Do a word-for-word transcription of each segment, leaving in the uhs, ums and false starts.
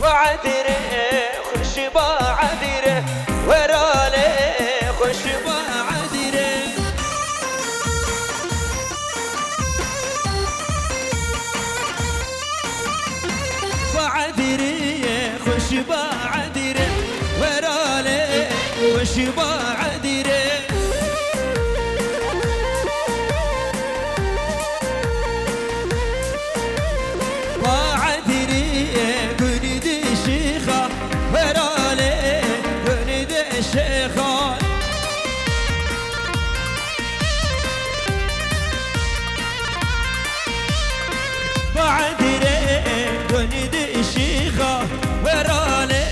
Adire, xweş ba adire, werale, xweş ba adire. Ba adire, xweş ba adire, werale, xweş ba adire. Ba Edirê gund şêxa, weralê gund şêxa. Ba Edirê gund şêxa, weralê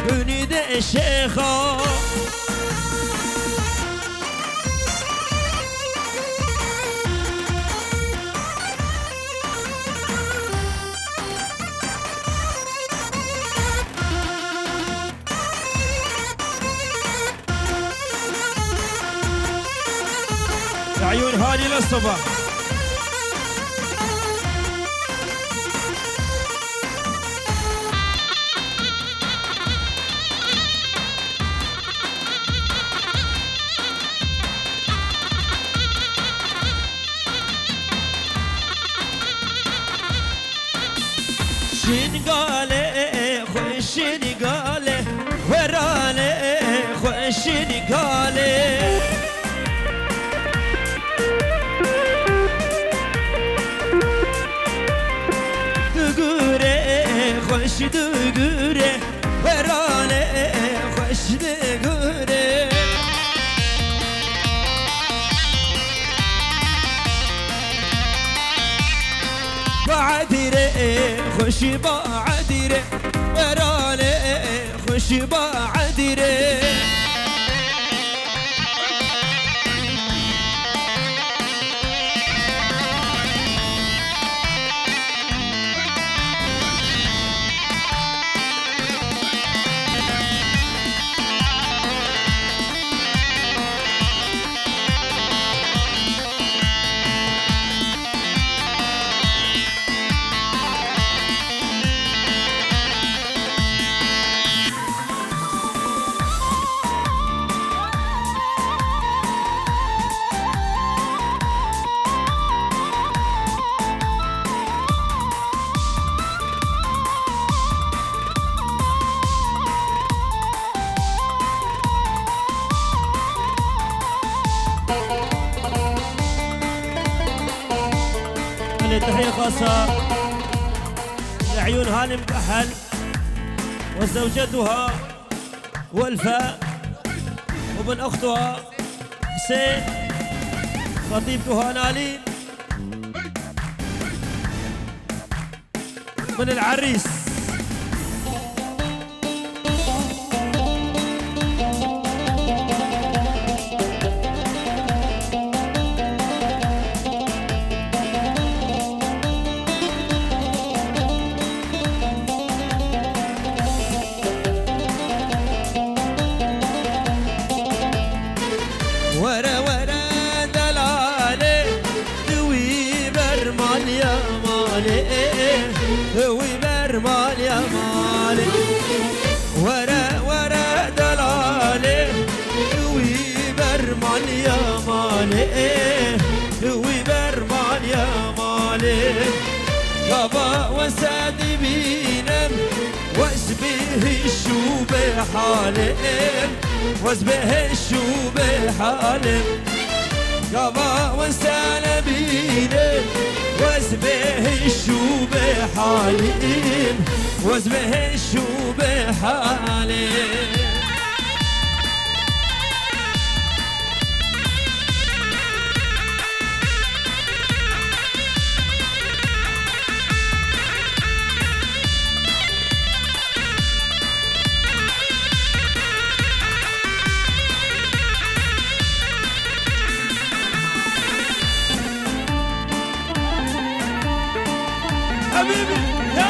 gund şêxa. عيون هاني للصبح. Şingalê, xweş Şingalê, weralê, xweş Şingalê. Digure, xweş digure, weralê, xweş digure. Ba Edirê, xweş ba Edirê, weralê, xweş ba Edirê. تحية خاصة لعيون هانم كحل وزوجتها ولفاء وابن أختها حسين، خطيب كهان آلين. من العريس. Were were delalê, di wî ber maliya malê, di wî ber maliya malê. Were were delalê, di wî ber maliya malê, di wî ber maliya malê. Gava we se dibînim, wez bê hêş û bê halê, wez bê hêş û bê halê. Gava wez te nebîne, wez bê hêş û bê halîm, wez bê hêş û bê halê. حبيبي، يا.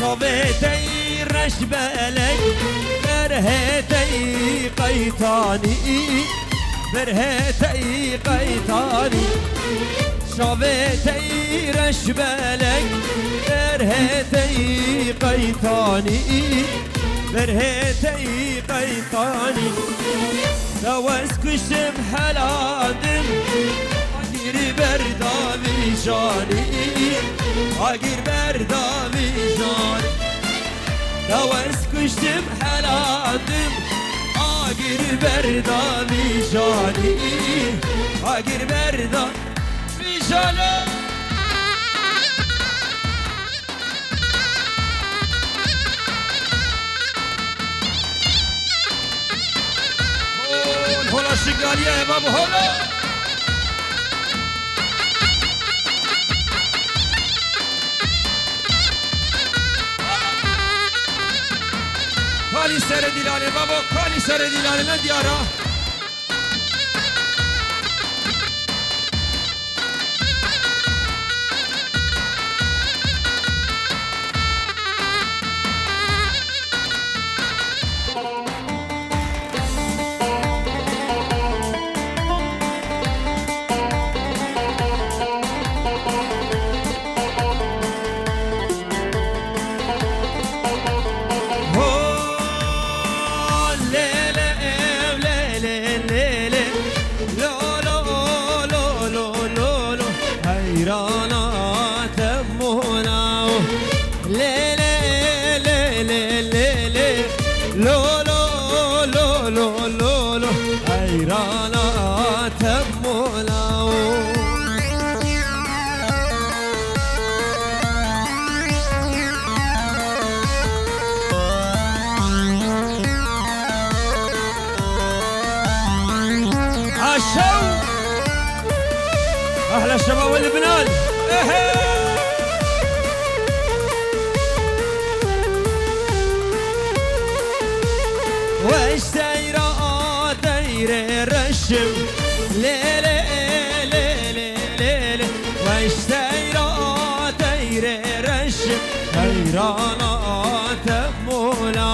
Çavê te yî reş belek, berhê te yî qeytanî, berhê te yî qeytanî. Çavê te yî reş belek, berhê te yî qeytanî, berhê te yî qeytanî. Dewez kuştim helandim, agir berda vî janî, agir berda vî janî. Dewez kuştim helandim, agir berda vî janî, agir berda vî janî. Hol, hola Şingaliyê ye, babo, hola. Kalî serê dîlanê, babo, kalî serê dîlanê, ne diyara. Ho, lê, lê, ew, lê, lê, lê, lê. Lo, lo, lo, lo, lo, lo. Heyrana te mona. Lê, lê, lê, lê, lê, lê. Lo, lo, lo, lo, lo, lo. Heyrana te mona. Aşaw! Ahla şebab Lubnan! Ehe! Weş seyra teyre reşim, lê, lê, lê, lê, lê, lê. Weş seyra teyre reşim, heyrana te mola.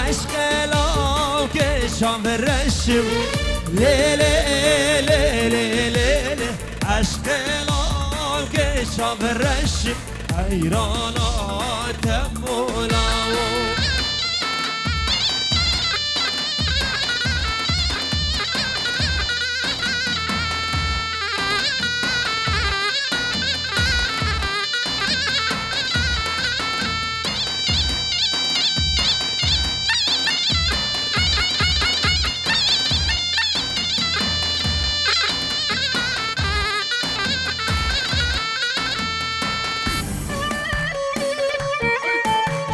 Eşqê law ke şav reşim. Lê, lê, lê, lê, lê, lê. Eşqê law ke şav reşim. Heyrana te mola.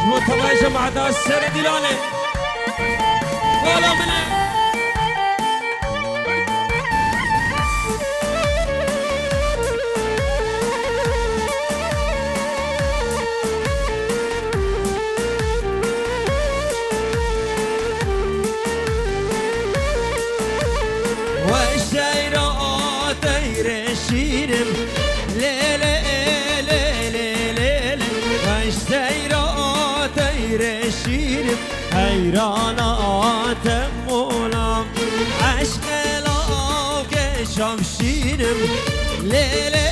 Ji bo tevayê cemaeta serê dîlanê. Bala min e. Weş seyra teyre şînim. Lê, lê, lê, lê, lê, lê. Weş seyra teyre şînim. Heyrana te mola. Eşqê law ke şav şînim. Lê, lê,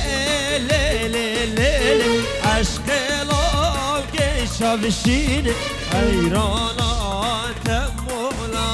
lê, lê, lê, lê. Eşqê law ke şav şînim. Heyrana te mola.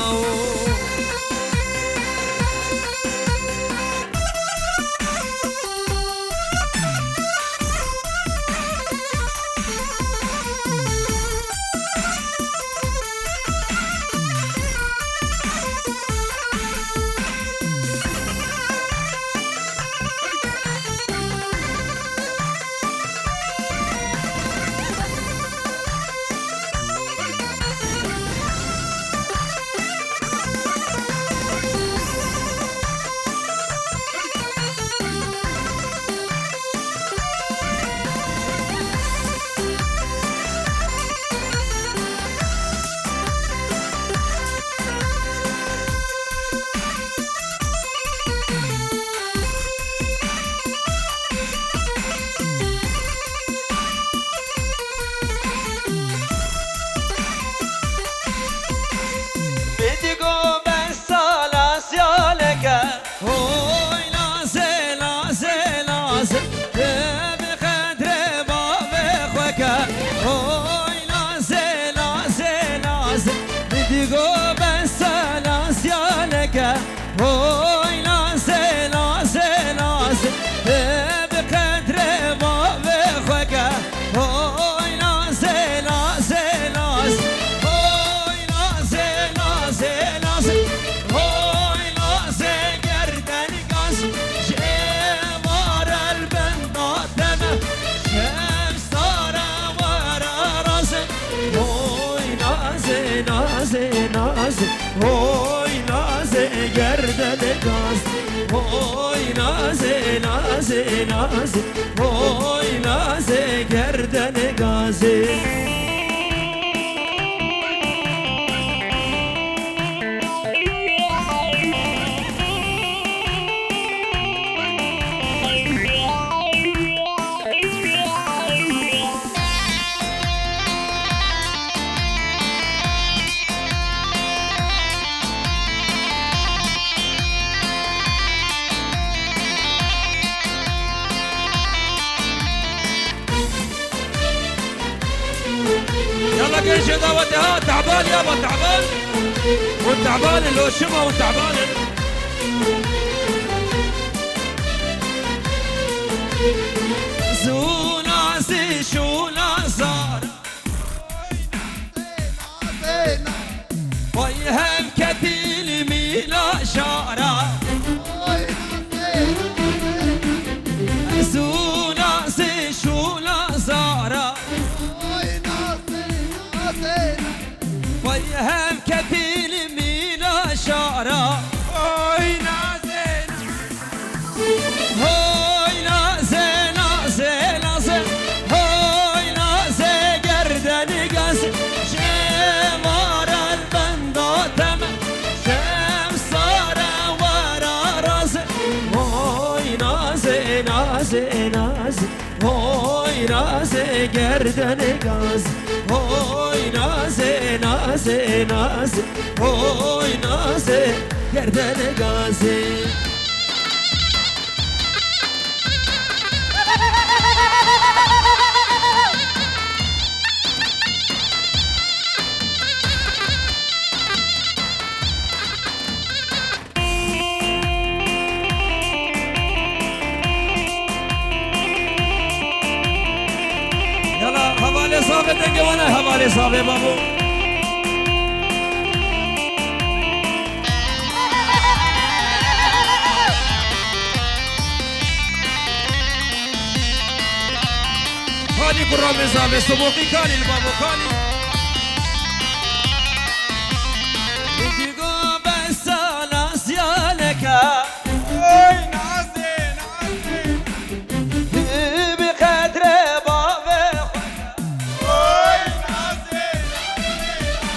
Nazê, nazê, hoy nazê, gerdene gaz. Hoy nazê, nazê, nazê, hoy nazê, gerdene gazê. Yalla gençê dawetê ha, teban yaba, teban. Hûn teban in, lo çima hûn teban in? Zûna zî şûna zar. Vay hem ketîl mîna şara. Zûna zî şûna zara. Vay hem ketîl mîna şara. Oy nazê, nazê. Hoy nazê, nazê, nazê. Hoy nazê, gerdeni gazê. Ji êvaran benda teme. Şemsare wera razê. Hoy nazê, nazê, nazê. Hoy nazê, gerdene gaz. Hoy nazê, nazê, nazê. Hoy nazê, gerdene gazê. Yala, hevalê Zavê dengê wana, hevalê Zavê babo. Kalî kurramê Zavê, Soboqî kalî li babo kalî. Digo besa nasyaneke. Oy nazê, nazê. Bi qedre bavê xwe. Oy nazê,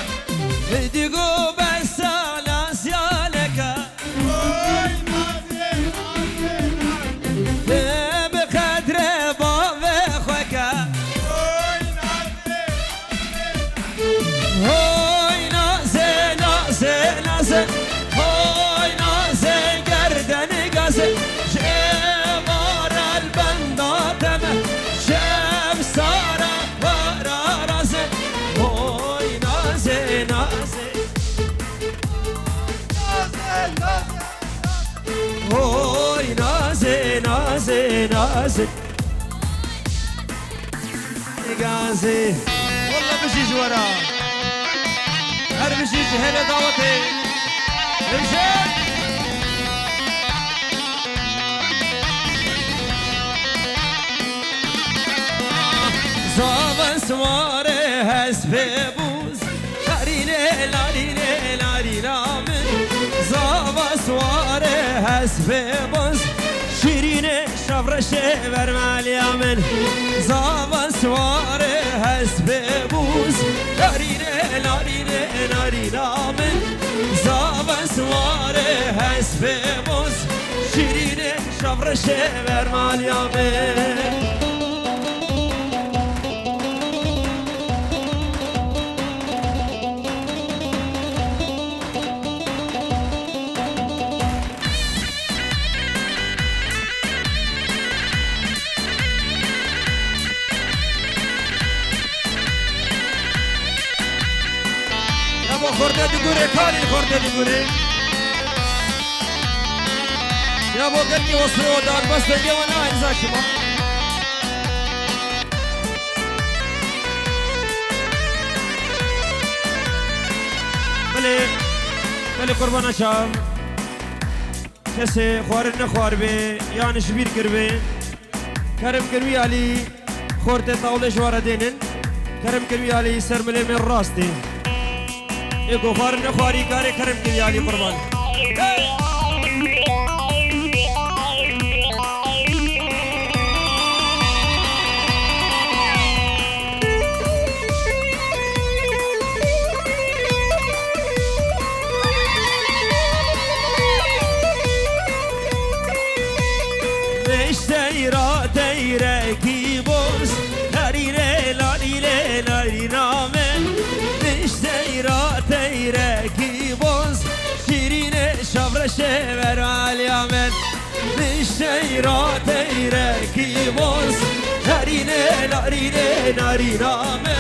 nazê. Digo besa nasyaneke. Oy nazê, nazê, nazê. Bi qedre bavê xwe ke. Oy nazê, nazê. Hoy nazê, nazê, nazê. Hoy nazê, gerdeni gazê. Ji êvaran benda teme. Şemsare wera razê. Hoy nazê, nazê. Nazê, nazê. Hoy nazê, nazê, nazê. Gazê. Walla bijî ji we re. Her bijî ji hêlê dawetê. Hemşe. Zava siwarê hespê bûz. Larînê, larînê, larîna min. Zava siwarê hespê boz. Şîrînê şevreşê vermeliya min. Zava siwarê hespê boz. Larînê, larînê, larîna min. Zava siwarê hespê boz. Şîrînê şevreşê vermeliya min. Ya bo xortê digure, kalî xortê digure. Ya bo gelkî osro dan bes dengê wana imza şima. Belê, belê qurbana çav. Kesê xwarin nexwaribê, yan ji bîr kiribê. Kerem kir wî alî xortê tawlê ji we re dênin. Kerem kir wî alî ser milê me rastê. Ê ku xwarin nexwarî karê kerem kiriye Alî Qurban. Mişteyra teyrekî boz, larî lê, larî lê, larî name. Mişteyra teyrekî boz, şîrînê şavreşê ver alî Amed. Mişteyra teyrekî boz, larînê, larînê, larî name.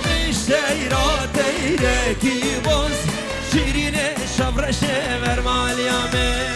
Mişteyra teyrekî boz, şîrînê şavreşê ver alî Amed.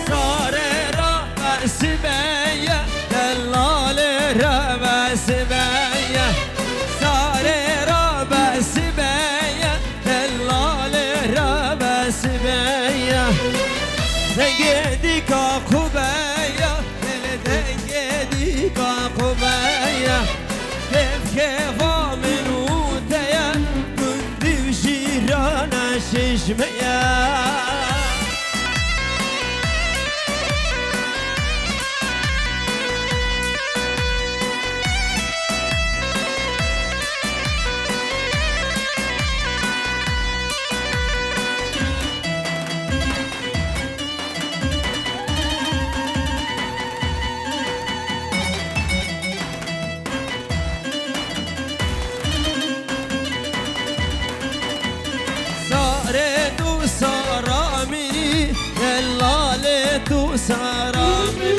Sarê ra be sibeye, delalê ra be sibeye. Sarê ra be sibeye, delalê ra be sibeye. Dengê dîka xubeya, dengê dîka xubeya. Kêf kêfa min û te ye, gundî û jîrana çeşme ye. Sarê tu sara min î, delalê tu sara min î.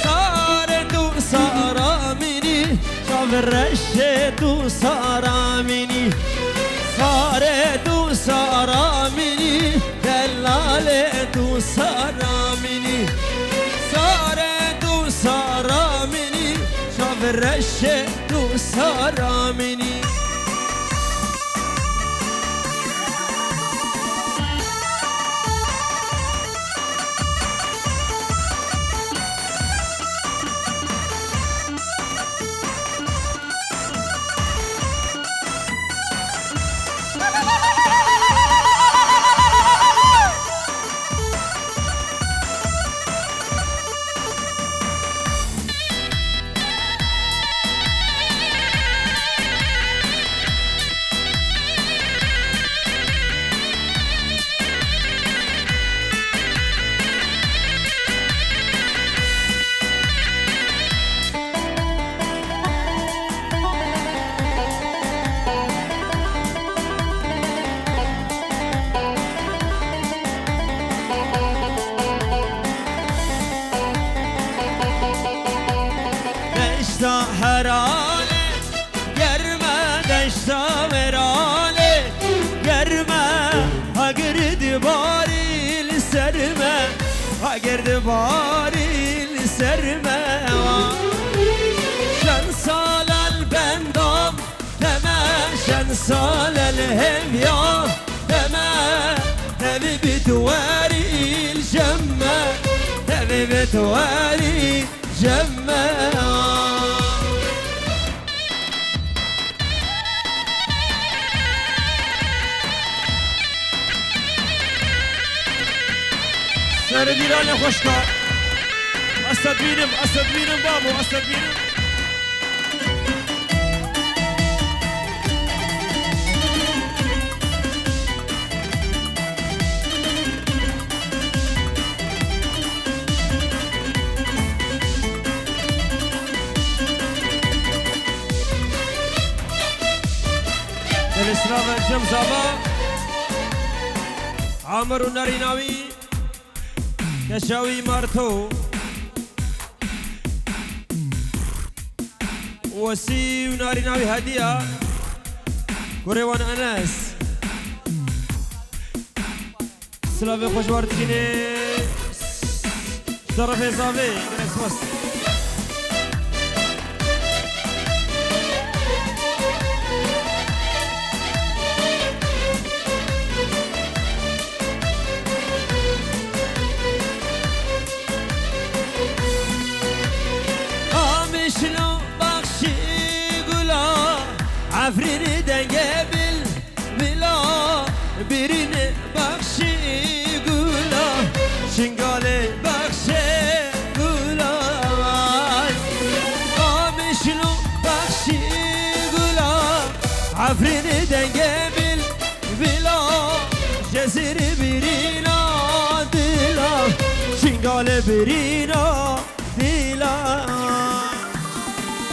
Sarê tu sara min î, çavreşê tu sara min î. Sarê tu sara min î, delalê tu sara min î. Sarê tu sara min î, çavreşê tu sara min î. Deşta herale, germe deşta verale, germe ha girdi barî li ser me, ha girdi barî li ser me. Şen salel bendam deme, şen salel hevya deme, devê bit werî li cem me, devê bit werî cem me. Serê dîranê xweşka. Ez te dibînim, ez te dibînim babo, ez te dibînim. Belê sila ve Cem Zava, Amir û Nerîna wî, keça wî Marto, Wesî û Nerîna wî Hediya, kurê wan Enes. Silavê xwe ji we re dikînê. Şerefê zavê, gelek spas. Amîşlo baxşî gula, Efrînî dengê bil bila, birîn baxşî gula, Şingalê baxşê gula, Amîşlo baxşî gula, Efrînî dengê bil bila, Cezîrî birîna dila, Şingalê birîna dila.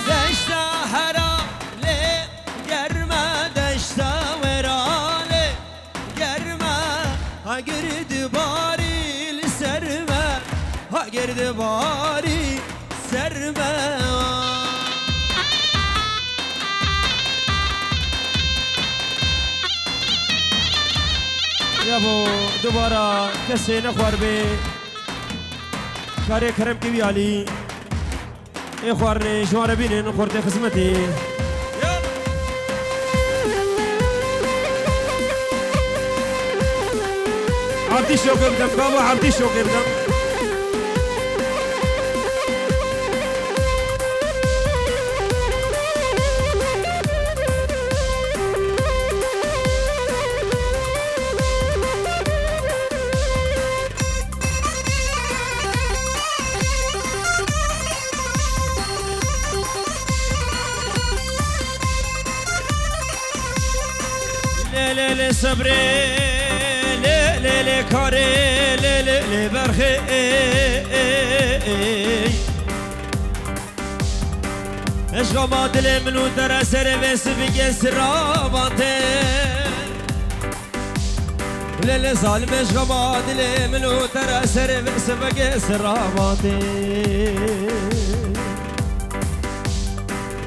Deşta Heralê germe, deşta Weralê germe, ha girdi barî li ser me, ha girdi barî ser me. Ya bo, dubara kesê nexwar bê. Karê kerem kê wî alî. Ê xwarinê ji wan re bînin, xortê xizmetê. Erdî şokê bidim, baba, erdî şokê bidim. Lê lê lê sebrê, lê lê lê karê, lê lê lê berxê. Eşqa ma dilê min û te re serê vê sivigê siravatê. Lê lê zalim eşqa ma dilê min û te re serê vê sivigê siravatê.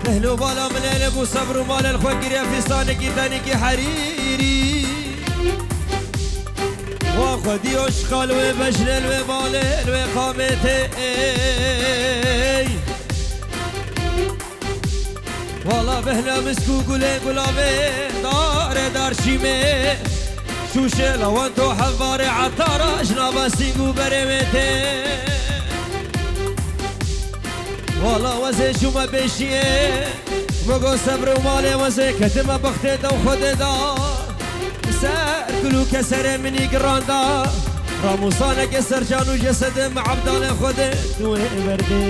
Behlo bala min lê lê bû sebr û malê li xwe kiriye fîstanekî tenîkî herîrî. Wa xwedî o şiqal wê bejnel wê malê wê qamê tê ey. Wala behna misk û gulê gulavê, dare dar şîmê, şûşe lewento hevarê etara ji nava sîng û berê wê tê. Wala wezê şûme pêşiyê, me got sebr û malê wezê ketime bextê dew Xwedê da. Ser kulûke serê minî giranda, ramûsaneke sercan û cesedê me Ebdalê Xwedê tu wê berdê.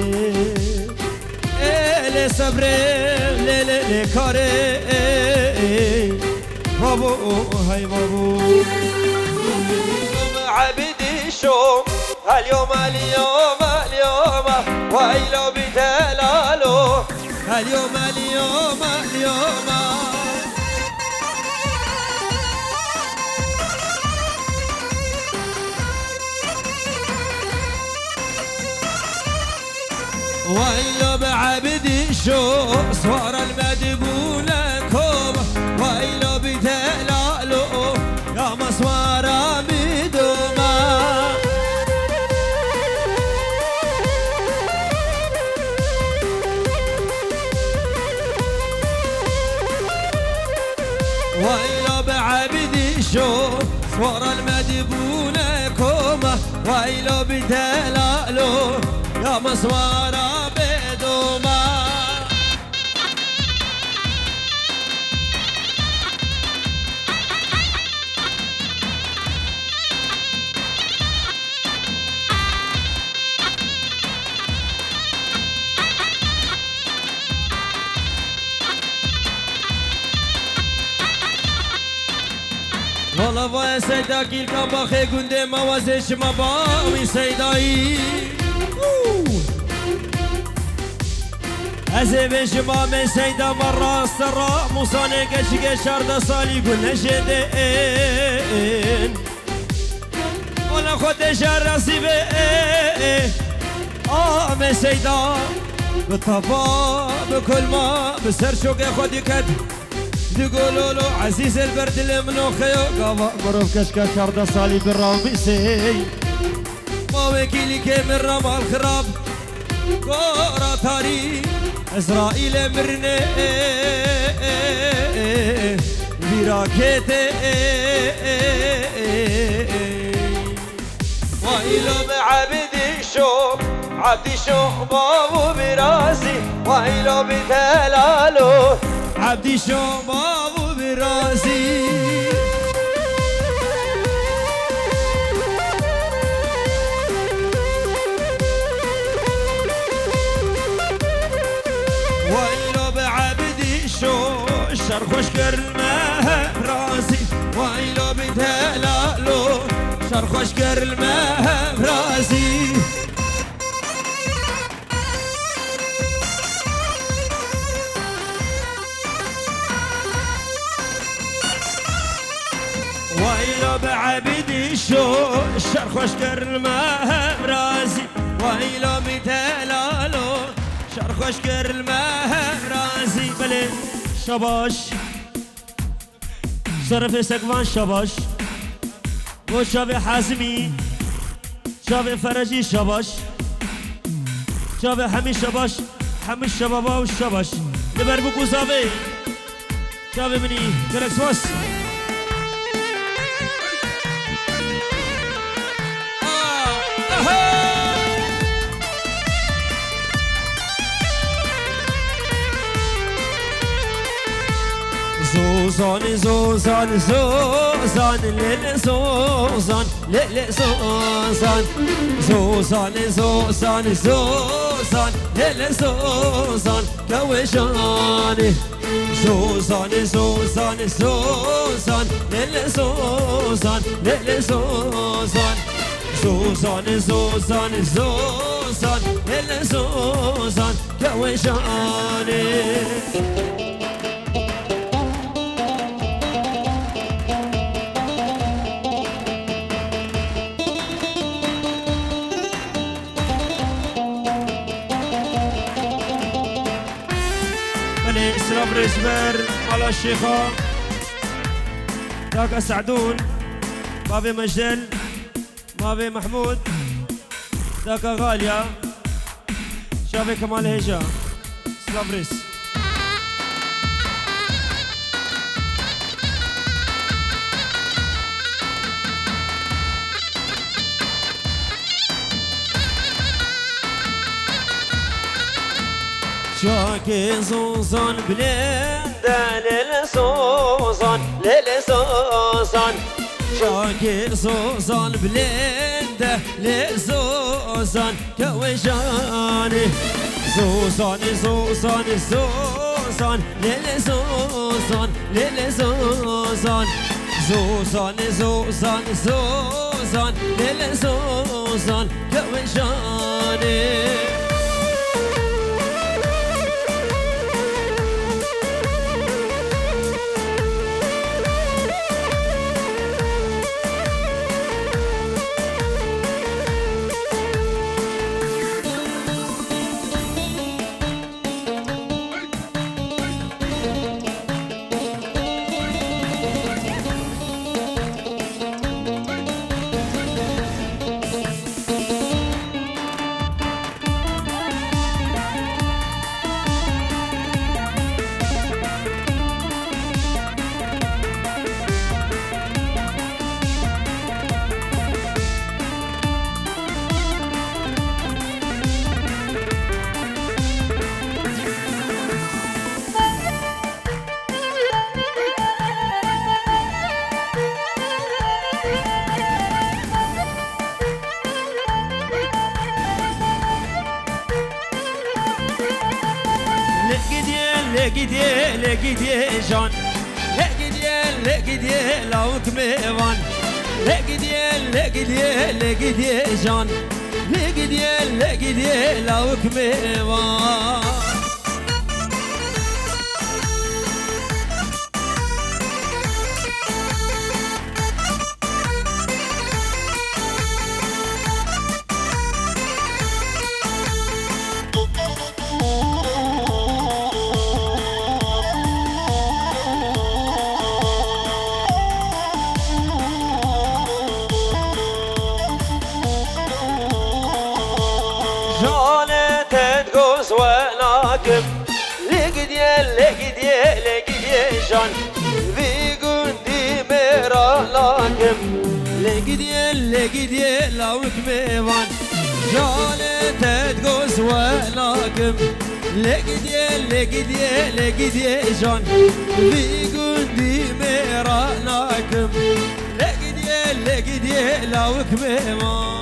Ê lê sebrê, lê lê lê karê, ê, ê, babo, hey babo. Ebidî şo, elyom, elyom, elyom, weylo bi delalo, elyom, elyom, elyom. Weylo bi ebdî şo, swara li me dibûne koma. Weylo bi delalo, ya me swara mi doma. Weylo bi ebdî şo, swara li me dibûne koma. Weylo bi delalo, ya me swara bê doma. Wala vayê Seyda kîlka baxê gundê me wezê şima bawî Seydayî. Ez ê vê ji mamê Seyda me rast ra Mûsanê keçikê çardeh salî gul nejê dên. Wala xwe tê şer resî be, amê Seyda, bi tava, bi kulma, bi ser şokê xwe diket. Di gololo ezîz el ber dilê min oxeyo gava mirov keşka çardeh salî bi ramîsê. Ma wekîlî kê min ramal xirab gora tarî Ezraîlê mirine vîra kete. Waylo bi Ebdîşo, Ebdîşo bav û birazî. Waylo bi telalo, Ebdîşo bav û birazî. Waylo bi Ebdîşo, şer xweş kir me hemrazî. Waylo bi telalo, şer xweş kir me hemrazî. Waylo bi Ebdîşo, şer xweş kir me hemrazî. Waylo bi telalo, şer xweş kir me hemrazî. Belê, şabaş. Şerefê Sekvan şabaş. Bo çavê Hazimî, çavê Ferecî şabaş. Çavê hemî şabaş, hemî şebaba û şabaş. Li ber bûk û zavê. Çavê min î, gelek spas. Zozan, Zozan, Zozan, lele Zozan, lele Zozan. Zozan, Zozan, Zozan, lele Zozan, kewe janê. Zozan, Zozan, Zozan, lele Zozan, lele Zozan. Zozan, Zozan, Zozan, lele Zozan, kewe janê. Belê, silav rê ji ber mala Şêxa, daka Se'dûn, bavê Mecdel, bavê Mehmûd, daka Xaliya, çavê Kemal Hêja. Silav rêz. Çakê Zozan bilind e, lele Zozan, lele Zozan. Çakê Zozan bilind e, lê Zozan, kewe janê. Zozan, Zozan, Zozan, lele Zozan, lele Zozan. Zozan, Zozan, Zozan, lele Zozan, kewe janê. Lê gidiye, lê gidiye, lê gidiye jan. Lê gidiye, lê gidiye lawik mêvan. Lê gidiye, lê gidiye, lê gidiye jan. Lê gidiye, lê gidiye lawik mêvan. Lê gidiye, lê gidiye, lê gidiye jan, vî gundî mêra lakim. Lê gidiye, lê gidiye, lawik mêvan, calê te digoz we lakim. Lê gidiye, lê gidiye, lê gidiye jan, vî gundî mêra lakim. Lê gidiye, lê gidiye, lawik mêvan.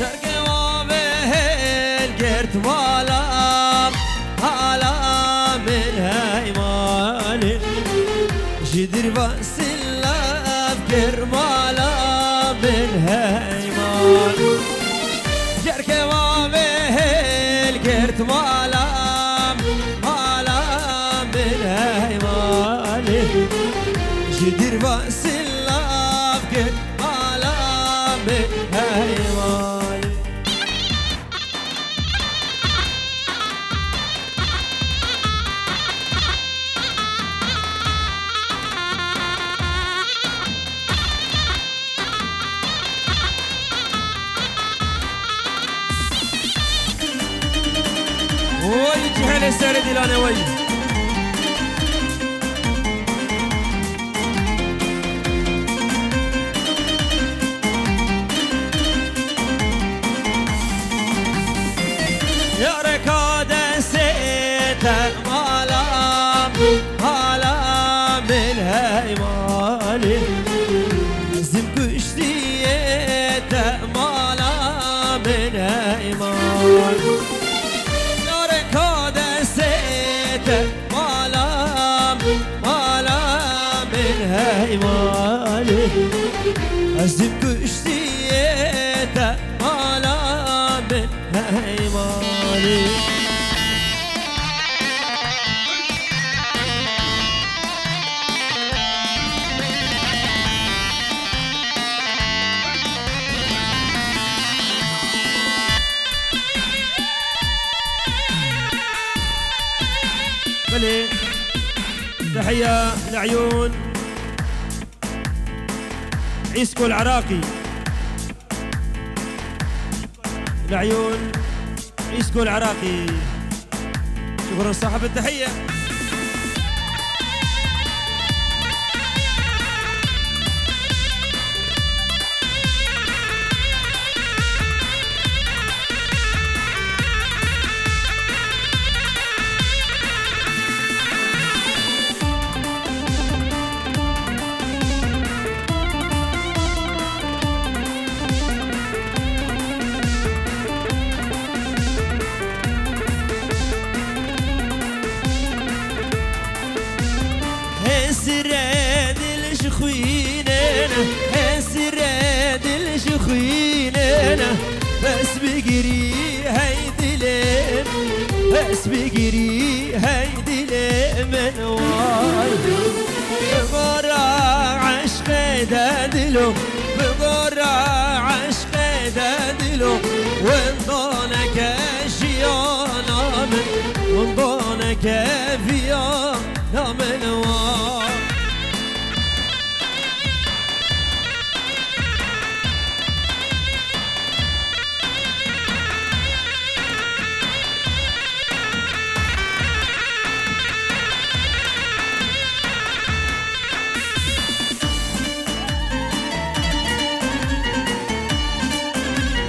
Nerge wavê hêl girt mala, mala min hey malê. Ji dirva silav kir mala min hey malê. Nerge wavê hêl girt mala, mala min hey malê. Ji dirva silav kir mala min hey malê. Oy, cihê li serê dîlanê wey. Yareka destê te mala, mala min hey malê. Zim kuştiyê te mala min hey malê. Yareka destê te mala, mala min hey malê. Ez dim kuştiyê te mala min hey malê. بلي. تحية لعيون عيسكو العراقي. لعيون عيسكو العراقي. شكرا صاحب التحية. Hesre dil ji xwînê ne, hesre dil ji xwînê ne. Bes bigirî hey dilê min, bes bigirî hey dilê min way. Bi gora eşqê de dilo, bi gora eşqê de dilo. Wendoneke jiyana min, wendoneke viyana min wa.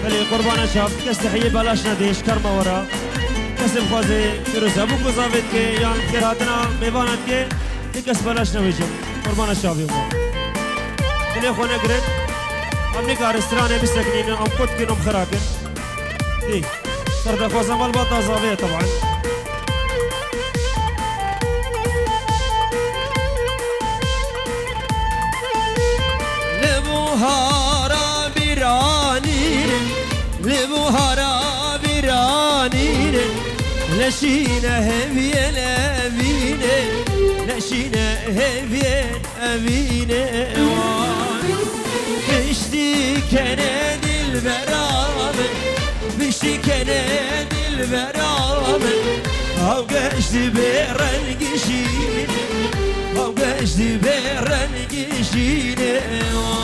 Belê, qurbana çav, kes te heyê belaş nede, ji kerma we re. Kesê bixwaze pêroz hebû ku zavê dike, yan xêrhatina mêvana dike, ti kes belaş newêje. Qurbana çavê we. Dilê xwe negirin. Em nikarin stranê bisekinînin, em qut kin, em xira kin. Dê. Ser daxwaza malbata zavê ye, teban. Hara bîranîne, li buhara bîranîne, leşîne hêviyê levîne, leşîne hêviyê evîne wan. Piştî kene dilbera min, piştî kene dilbera min, ew geş dibe rengî şîne, ew geş dibe rengî şîne wan.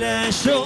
Keleşo